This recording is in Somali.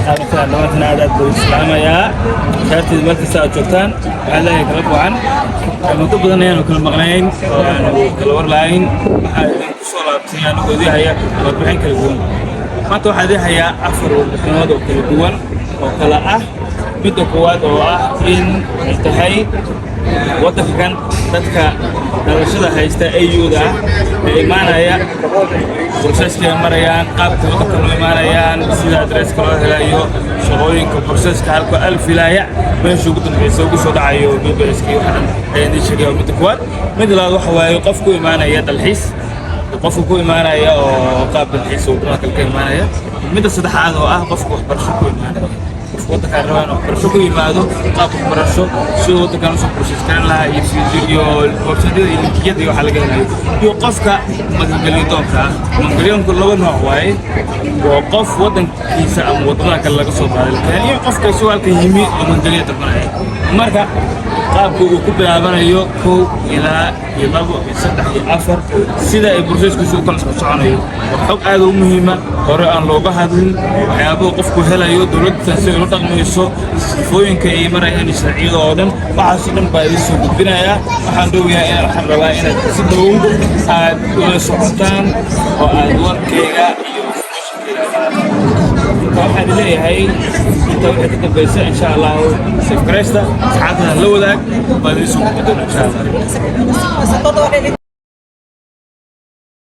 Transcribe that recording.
Aadan dhammaantiin aad aad buu islaamayaa. Shaarteed meel kasta aad joogtaan, waxaan leeyahay kala wacan. Muddo badan ayaanu kala maqnayn oo aanu kala war lahayn. Waxaa idinku soo laabtay anigoo idin haya warbixin kala duwan. Maanta waxaa idin hayaa afar warbixinood oo kala duwan oo kala ah: midda koowaad oo ah in ay tahay waddanka kan dadka dhalashada haysta AU-da ah ee imaanaya, process-ka ay marayaan, qaabka waddanka loo imaanayaan, sida address-ka loo helayo, shaqooyinka, process-ka halka alfilaaya meesha ugu dambaysa ugu soo dhacayo, BBS-ka iyo waxa dhan ayaan idiin sheegaya. Midda koowaad. Midda labaad waxa waaye qof ku imaanaya dalxiis, qofka ku imaanaya oo qaab dalxiis waddamada kale ka imaanaya. Midda saddexaad oo ah qofka waxbarasho ku imaanaya, qofka waddankaan rabaa inuu waxbarasho ku yimaado, qaab waxbarasho siduu waddankan usoo process garan lahaa iyo iyo website-yada iyo link-iyada iyo waxa laga helayo, iyo qofka magangelyo doonka ah. Magangelyoonku laba nooc waaye: waa qof waddankiisa ama waddamada kale laga soo qaaday la iyo qofka isagoo halkan yimi oo magangelyo dalbanaya. Marka qaabka uu ku bilaabanayo, kow ilaa iyo labo iyo saddex iyo afar, sida ay process-kiisu u kala soconayo, waa xog aad u muhiima, hore aan looga hadlin, waxyaabuhu qofku helayo, dowladdan si ay ula dhaqmayso, sifooyinka ay marayaan iyo sharciyada oo dhan, waxaasoo dhan baa idiin soo gudbinayaa. Waxaan dhowayaa in waxaan rabaa inaad si dhow aad ula socotaan oo aad warkayga iyo information-kayga qaadataan. Marka waxaan leeyahay, inta wixii ka dambaysa, insha Allahu, save garaysta, asxaabtada la wadaag, baa idiin soo gudbi doona, insha Allah.